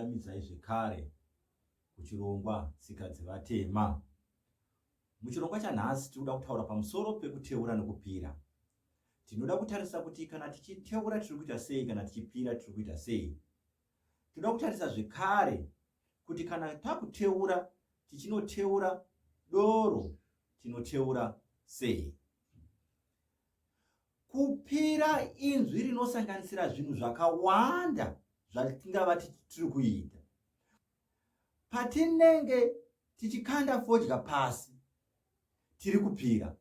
Ndinokuchingamidzai zvekare kuchirongwa Tsika dzeVatema. Muchirongwa chanhasi tiri kuda kutaura pamusoro pekuteura nokupira. Tinoda kutarisa kuti kana tichiteura tiri kuita sei, kana tichipira tiri kuita sei. Tinoda kutarisa zvekare kuti kana takuteura tichinoteura doro tinoteura sei. Kupira inzwi rinosanganisira zvinhu zvakawanda zvatingava tiri kuita. Patinenge tichikanda fodya pasi, tiri kupira.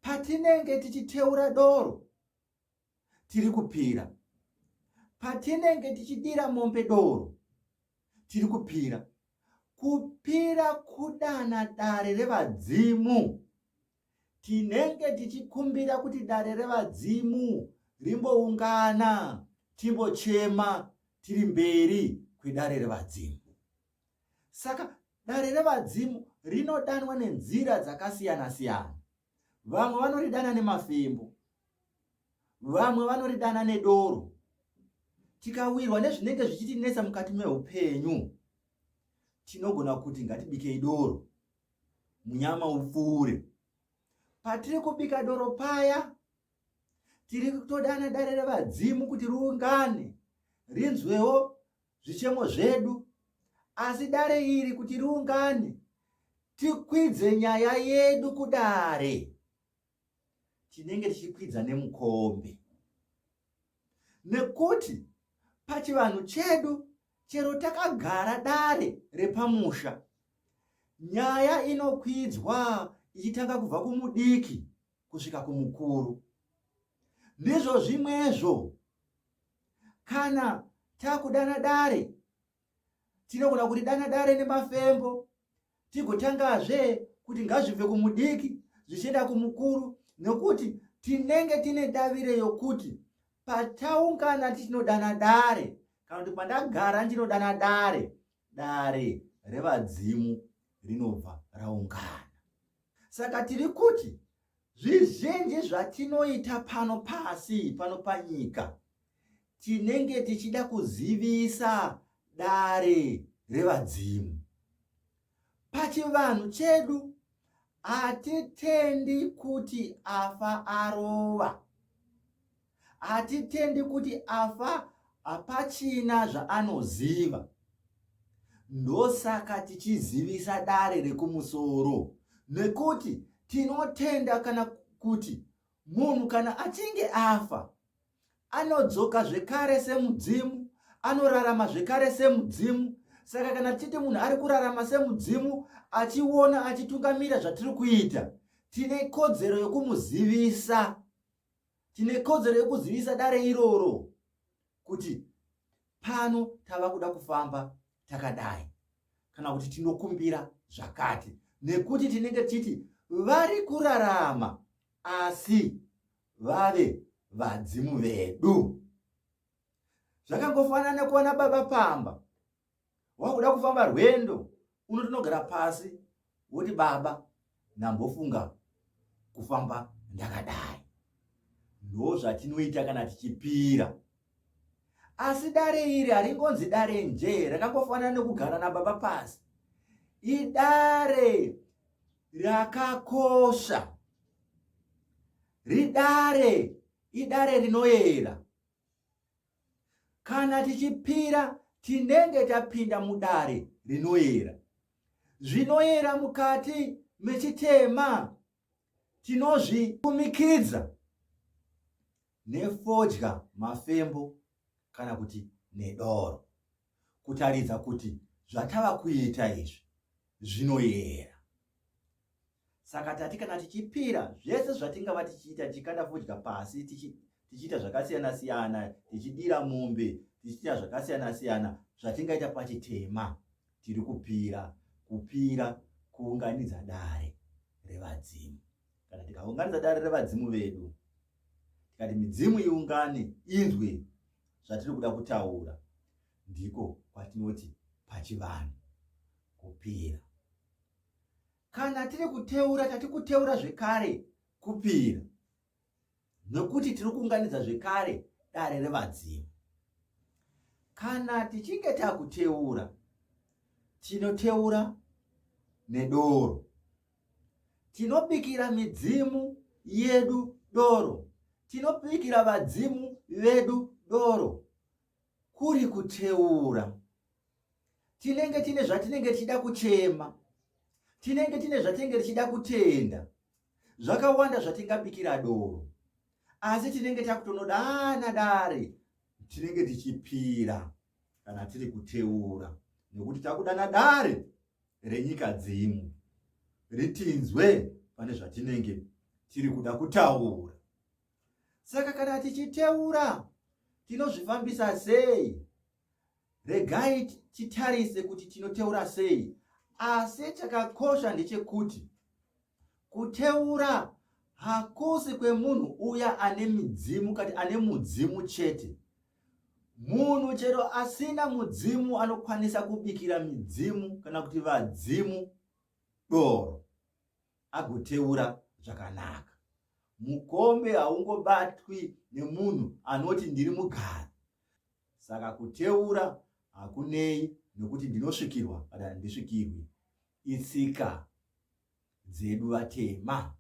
Patinenge tichiteura doro, tiri kupira. Patinenge tichidira mombe doro, tiri kupira. Kupira kudana dare revadzimu. Tinenge tichikumbira kuti dare revadzimu rimboungana timbochema tiri mberi kwedare revadzimu. Saka dare revadzimu rinodanwa nenzira dzakasiyana-siyana. Vamwe vanoridana nemafembo, vamwe vanoridana nedoro. Tikawirwa nezvinenge zvichitinetsa mukati meupenyu, tinogona kuti ngatibikei doro munyama upfuure. Patiri kubika doro paya, tiri kutodana dare revadzimu kuti riungane rinzwewo zvichemo zvedu. Asi dare iri kuti riungane tikwidze nyaya yedu kudare, tinenge tichikwidza nemukombe, nekuti pachivanhu chedu chero takagara dare repamusha, nyaya inokwidzwa ichitanga kubva kumudiki kusvika kumukuru. Ndizvo zvimwezvo kana takudana dare, tinogona kuridana dare nemafembo, tigotangazve kuti ngazvibve kumudiki zvichienda kumukuru, nekuti tinenge tine davire yokuti pataungana tichinodana dare, kana kuti pandagara ndinodana dare, dare revadzimu rinobva raungana. Saka tiri kuti zvizhinji zvatinoita pano pasi pano panyika tinenge tichida kuzivisa dare revadzimu. Pachivanhu chedu hatitendi kuti afa arova, hatitendi kuti afa hapachina zvaanoziva. Ndosaka tichizivisa dare rekumusoro, nekuti tinotenda kana kuti munhu kana achinge afa anodzoka zvekare semudzimu, anorarama zvekare semudzimu. Saka kana tichiti munhu ari kurarama semudzimu achiona achitungamira zvatiri kuita, tine kodzero yokumuzivisa, tine kodzero yokuzivisa dare iroro kuti pano tava kuda kufamba takadai, kana kuti tinokumbira zvakati, nekuti tinenge tichiti vari kurarama asi vave vadzimu vedu. Zvakangofanana nekuwana baba pamba, wakuda kufamba rwendo, unotonogara pasi woti baba ndambofunga kufamba ndakadai. Ndozvatinoita kana tichipira. Asi dare iri haringonzi dare nje, rakangofanana nekugara nababa pasi. Idare rakakosha, ridare idare rinoyera. Kana tichipira tinenge tapinda mudare rinoyera. Zvinoyera mukati mechitema tinozvikumikidza nefodya, mafembo kana kuti nedoro, kutaridza kuti zvatava kuita izvi zvinoyera. Saka tati kana tichipira zvese zvatingava tichiita, tichikanda fodya pasi, tichiita zvakasiyana siyana, tichidira mombe, tichiita zvakasiyana siyana zvatingaita pachitema, tiri kupira. Kupira kuunganidza dare revadzimu. Kana tikaunganidza dare revadzimu vedu, tikati midzimu iungane inzwe zvatiri kuda kutaura, ndiko kwatinoti pachivanhu kupira. Kana tiri kuteura, tati kuteura zvekare kupira, nekuti tiri kuunganidza zvekare dare revadzimu. Kana tichinge takuteura, tinoteura nedoro. Tinobikira midzimu yedu doro. Tinobikira vadzimu vedu doro. Kuri kuteura. Tinenge tine zvatinenge tichida kuchema. Tinenge tine zvatinenge tichida kutenda. Zvakawanda zvatingabikira doro. Asi tinenge takutonodana dare tinenge tichipira kana tiri kuteura nekuti takudana dare renyika dzimu ritinzwe pane zvatinenge tiri kuda kutaura. Saka kana tichiteura tinozvifambisa sei? Regai titarise kuti tinoteura sei. Asi chakakosha ndechekuti kuteura hakusi kwemunhu uya ane midzimu kati ane mudzimu chete. Munhu chero asina mudzimu anokwanisa kubikira midzimu kana kuti vadzimu doro agoteura zvakanaka. Mukombe haungobatwi nemunhu anoti ndiri mugari. Saka kuteura hakunei nokuti ndinosvikirwa kana handisvikirwi. Itsika dzedu vatema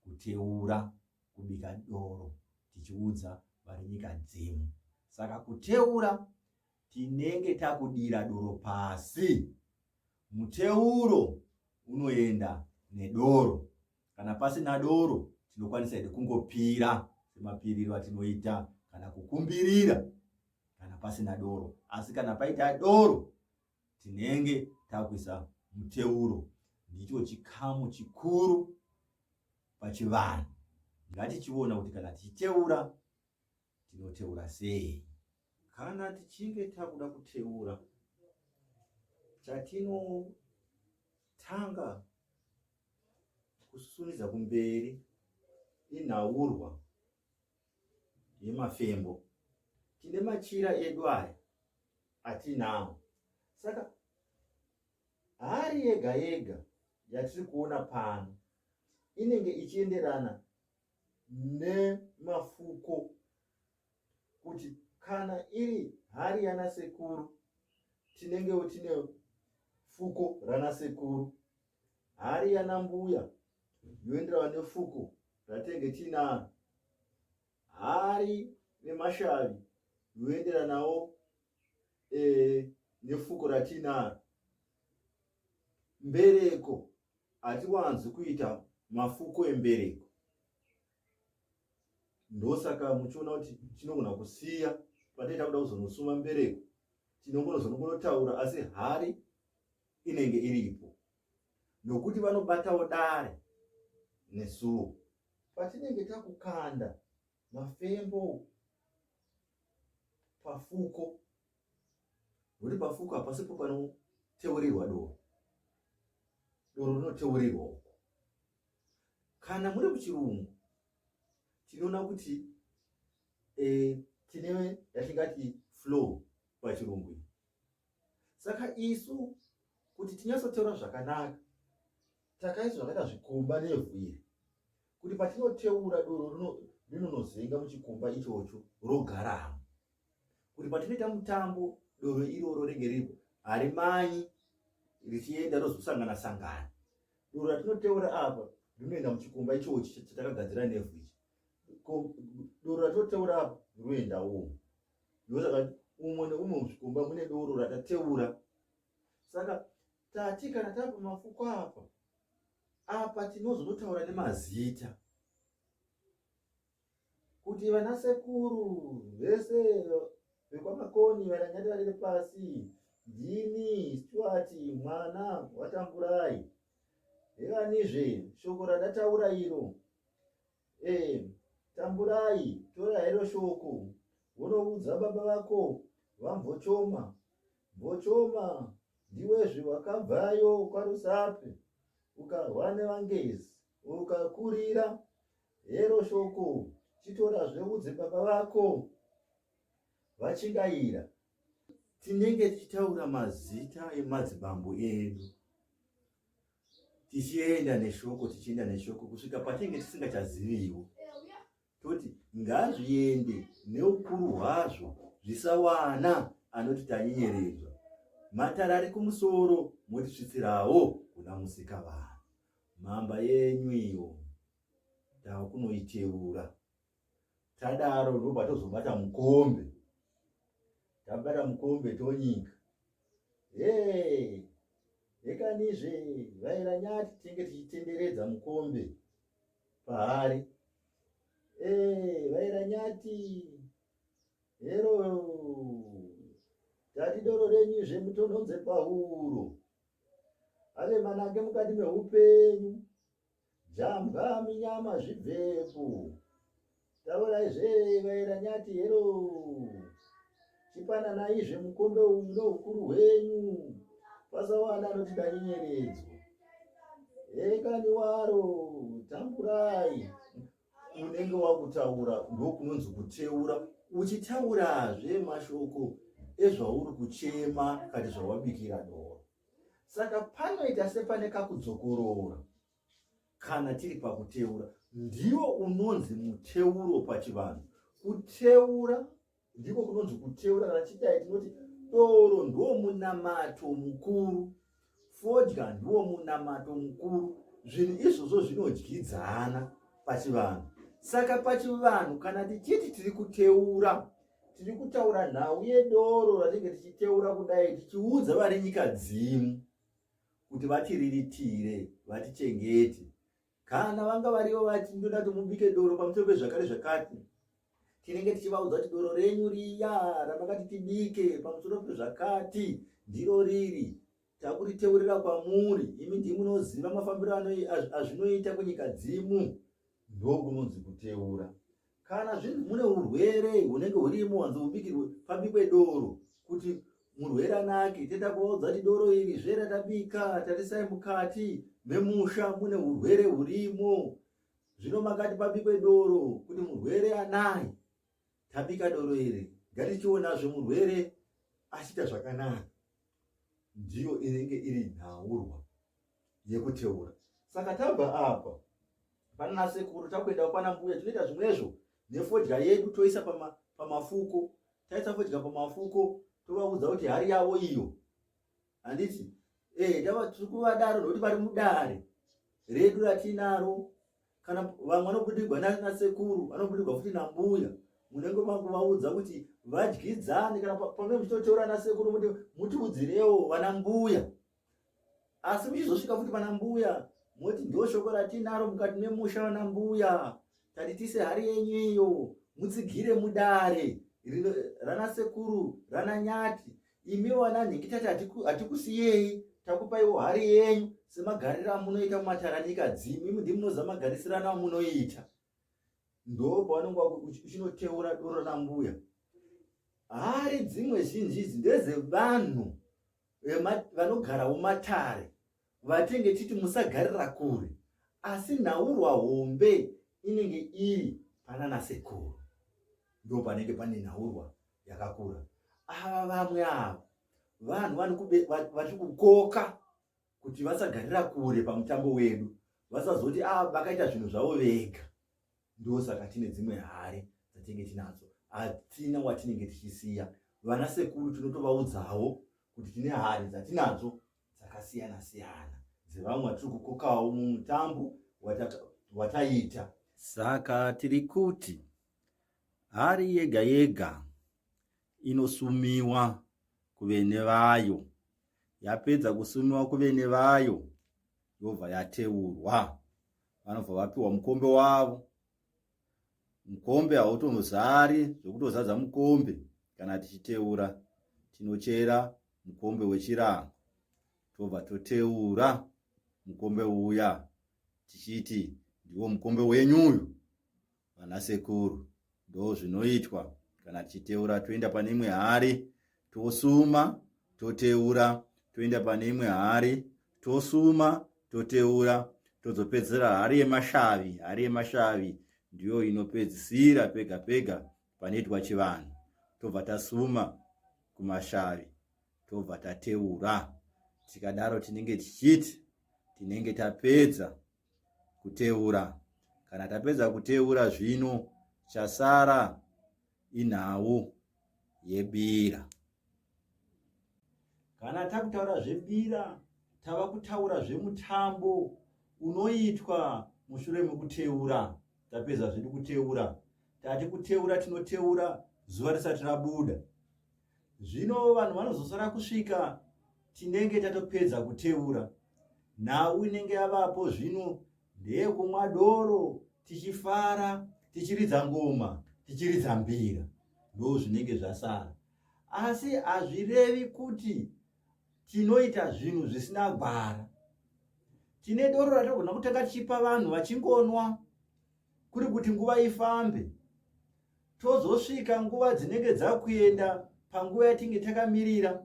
kuteura kubika doro tichiudza vari nyika dzimu. Saka kuteura tinenge takudira doro pasi. Muteuro unoenda nedoro. Kana pasina doro tinokwanisa hedu kungopira semapiriro atinoita kana kukumbirira kana pasina doro. Asi kana paita doro tinenge takuisa muteuro. Ndicho chikamu chikuru pachivanhu. Ngatichiona kuti kana tichiteura tinoteura sei. Kana tichinge takuda kuteura, chatinotanga kusunidza kumberi inhaurwa yemafembo. Tine machira edu aya atinawo, saka hari yega yega yatiri kuona pano inenge ichienderana nemafuko kuti kana iri hari yana sekuru tinengewo tine fuko rana sekuru, hari yana mbuya yoenderana nefuko ratenge tinaro, hari vemashavi yoenderanawo e, nefuko ratinaro. Mbereko hatiwanzi kuita mafuko embereko, ndosaka muchiona kuti tinogona kusiya patei takuda kuzonosuma mbereko, tinongonozonongonotaura asi hari inenge iripo nokuti vanobatawo dare nesuwo. Patinenge takukanda mafembo pafuko, nokuti pafuko hapasipo panoteurirwa doro, doro rinoteurirwa uko. Kana muri muchirungu tinoona kuti e, tine yatingati flow pachirungu iyi. Saka isu kuti tinyatsoteura zvakanaka takaisa zvakaita zvikomba nevhu iri kuti patinoteura doro rinonozenga muchikomba ichocho rogaramo, kuti patinoita mutambo doro iroro ringe riripo, harimanyi richienda rozosangana sangana. Doro ratinoteura apa rinoenda muchikomba ichochi chatakagadzira nevhu ichi, doro ratinoteura apa rinoenda umu. Ndosaka umwe neumwe muzvikomba mune doro ratateura. Saka tati kana tava pamafuko apa apa tinozototaura nemazita kuti vana sekuru vese vekwaMakoni varanyati varere pasi, ndini Stuart mwana waTamburai, hevanizve shoko randataura iro. Eh, Tamburai, tora hero shoko wonoudza baba vako vaMvochoma. Mvochoma ndiwezve wakabvayo kwaRusape ukarwa nevaNgezi ukakurira. Hero shoko, chitorazve udze baba vako vaChingaira. Tinenge tichitaura mazita emadzibambo edu tichienda neshoko, tichienda neshoko kusvika patinenge tisingachaziviwo, toti ngazviende neukuru hwazvo zvisawana anoti tanyenyeredzwa. Matare ari kumusoro motisvitsirawo kuna Musikavanhu. Mhamba yenyu iyo tava kunoiteura. Tadaro ndobva tozobata mukombe. Tabata mukombe tonyika. Hey, hekanizve vaira nyati tinenge tichitenderedza mukombe pahari. Hey, vaira nyati hero tati doro renyuzve mutonhonze pahuro. Ave manake mukati mehupenyu. Jambwa minyama zvibvepo. Taurai zve vaera nyati hero. Chipananai zve mukombe uyu noukuru hwenyu. Pasawana anoti ndanyenyeredzwa. Hekani waro tamburai. Unenge wakutaura ndokunonzi kuteura uchitaurazve mashoko ezvauri kuchema kati zvawabikira doro. Saka panoita sepane kakudzokorora kana tiri pakuteura. Ndiwo unonzi muteuro pachivanhu. Kuteura ndiko kunonzi kuteura. Kana chidai tinoti doro ndiwo munamato mukuru, fodya ndiwo munamato mukuru. Zvinhu izvozvo zvinodyidzana pachivanhu. Saka pachivanhu kana tichiti tiri kuteura tiri kutaura nhau yedoro ratinge tichiteura kudai tichiudza vari nyika dzimu kuti vatiriritire vatichengete kana vanga varivo vati ndoda kuti mubike doro pamusoro pezvakare zvakati tinenge tichivaudza kuti doro renyu riya ramakati tibike pamusoro pezvakati ndiro riri takuriteurira kwamuri imi ndimunoziva mafambiro azvinoita kunyika dzimu ndokunonzi kuteura kana zvinzi mune urwere hunenge hurimo wanzi ubikirwe pabikwe doro kuti murwere anake tenda kuvaudza kuti doro iri zve ratabika tarisai mukati memusha mune urwere hurimo zvino makati pabikwe doro kuti murwere anaye tabika doro iri ngatichionazve murwere achiita zvakanaka ndiyo inenge iri nhaurwa yekuteura saka tabva apa panana sekuru takuenda kwana mbuya tinoita zvimwezvo nefodya yedu toisa pamafuko pama taisa fodya pamafuko tovaudza kuti hari yavo iyo handiti eh, tiri kuvadaro nokuti vari mudare redu ratinaro kana vamwe vanobudirwa nasekuru vanobudirwa futi nambuya munenge makuvaudza kuti vadyidzane kana pamwe muchitoteura nasekuru muti mutiudzirewo vana mbuya asi muchizosvika futi pana mbuya moti ndo shoko ratinaro mukati memusha vana mbuya tati tise hari yenyu iyo mutsigire mudare rana sekuru rana nyati imi wana nhingi tati hatikusiyei takupaiwo hari yenyu semagariro amunoita mumataranyika dzimu imi ndimunoziva magarisirano amunoita ndo paunenge uchinoteura doro rambuya hari dzimwe zhinji idzi ndedzevanhu vanogara mumatare vatenge titi musagarira kure asi nhaurwa hombe inenge iri panana sekuru ndo panenge pane nhaurwa yakakura ava vamwe ava vanhu vari kukoka kuti vasagarira kure pamutambo wedu vasazoti a ah, vakaita zvinhu zvavo vega ndosaka tine dzimwe hari dzatinenge tinadzo hatina watinenge tichisiya vana sekuru tinotovaudzawo kuti tine hari dzatinadzo dzakasiyana siyana dzevamwe vatiri kukokawo mumutambo wataita saka tiri kuti hari yega yega inosumiwa kuvene vayo yapedza kusumiwa kuvene vayo yobva yateurwa vanobva vapiwa mukombe wavo mukombe hautonozari zvekutozadza mukombe kana tichiteura tinochera mukombe wechirango tobva toteura mukombe uya tichiti ndiwo mukombe wenyu uyu vana sekuru ndozvinoitwa kana tichiteura toenda pane imwe hari tosuma toteura toenda pane imwe hari tosuma toteura tozopedzera hari yemashavi hari yemashavi ndiyo inopedzisira pega pega panoitwa chivanhu tobva tasuma kumashavi tobva tateura tikadaro tinenge tichiti tinenge tapedza kuteura kana tapedza kuteura zvino chasara inhau yebira. Kana takutaura zvebira tava kutaura zvemutambo unoitwa mushure mekuteura. Tapedza zvedu kuteura, tati kuteura tinoteura zuva risati rabuda. Zvino vanhu vanozosara kusvika tinenge tatopedza kuteura. Nhau inenge yavapo zvino ndeyekumwa doro tichifara, tichiridza ngoma, tichiridza mbira. Ndo zvinenge zvasara. Asi hazvirevi kuti tinoita zvinhu zvisina gwara. Tine doro ratinogona kutanga tichipa vanhu vachingonwa kuri kuti nguva ifambe. Tozosvika nguva dzinenge dzakuenda panguva yatinge takamirira.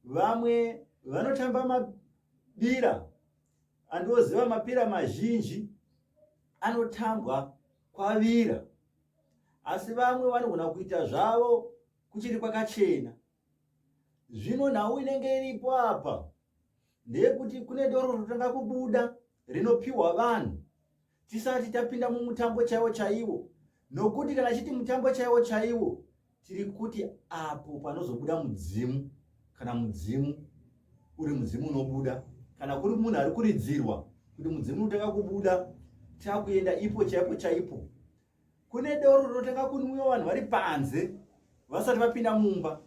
Vamwe vanotamba mabira andoziva mapira mazhinji anotambwa kwavira, asi vamwe vanogona kuita zvavo kuchiri kwakachena. Zvino nhau inenge iripo apa ndeyekuti kune doro rinotanga kubuda rinopiwa vanhu tisati tapinda mumutambo chaiwo chaiwo, nokuti kana chiti mutambo chaiwo chaiwo tiri kuti apo panozobuda mudzimu, kana mudzimu uri mudzimu unobuda, kana kuri munhu ari kuridzirwa kuti mudzimu unotanga kubuda, takuenda ipo chaipo chaipo. Kune doro rinotanga kunwiwa vanhu vari panze vasati vapinda mumba,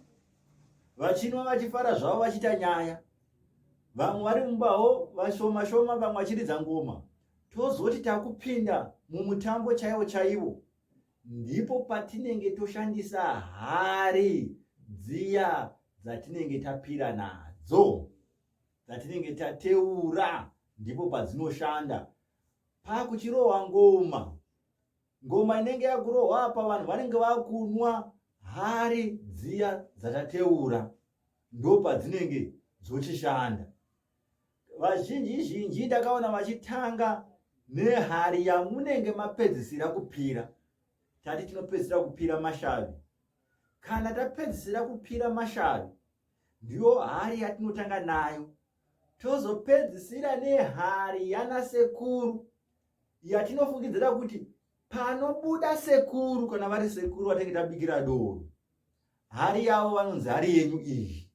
vachinwa vachifara zvavo vachiita nyaya, vamwe vari mumbawo vashoma shoma, vamwe vachiridza ngoma. Tozoti takupinda mumutambo chaiwo chaiwo, ndipo patinenge toshandisa hari dziya dzatinenge tapira nadzo, dzatinenge tateura, ndipo padzinoshanda. Pakuchirohwa ngoma, ngoma inenge yakurohwa apa, vanhu vanenge vakunwa hari dziya dzatateura, ndo padzinenge dzochishanda. Vazhinji zhinji ndakaona vachitanga nehari yamunenge mapedzisira kupira. Tati tinopedzisira kupira mashavi. Kana tapedzisira kupira mashavi, ndiyo hari yatinotanga nayo, tozopedzisira nehari yana sekuru yatinofungidzira kuti panobuda sekuru, kana vari sekuru vatinge tabikira doro, hari yavo vanonzi hari yenyu iyi.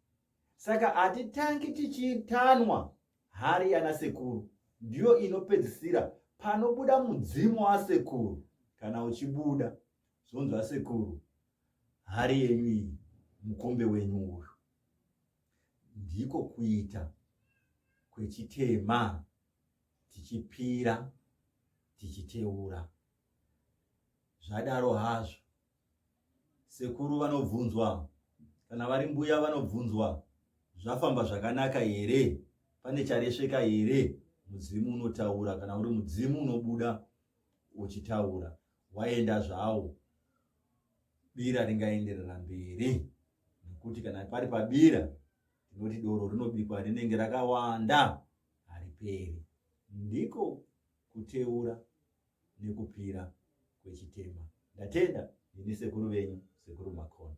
Saka hatitangi tichitanwa hari yana sekuru, ndiyo inopedzisira panobuda mudzimu wasekuru. Kana uchibuda zvonzi vasekuru, hari yenyu iyi, mukombe wenyu uyu. Ndiko kuita kwechitema, tichipira tichiteura. Zvadaro hazvo, sekuru vanobvunzwa, kana vari mbuya vanobvunzwa, zvafamba zvakanaka here, pane charesveka here? Mudzimu unotaura, kana uri mudzimu unobuda uchitaura, waenda zvawo, bira ringaenderera mberi, nekuti kana pari pabira tinoti doro rinobikwa rinenge rakawanda, hariperi. Ndiko kuteura nekupira kwechitema. Ndatenda. Ndini sekuru venyu, Sekuru Makoni.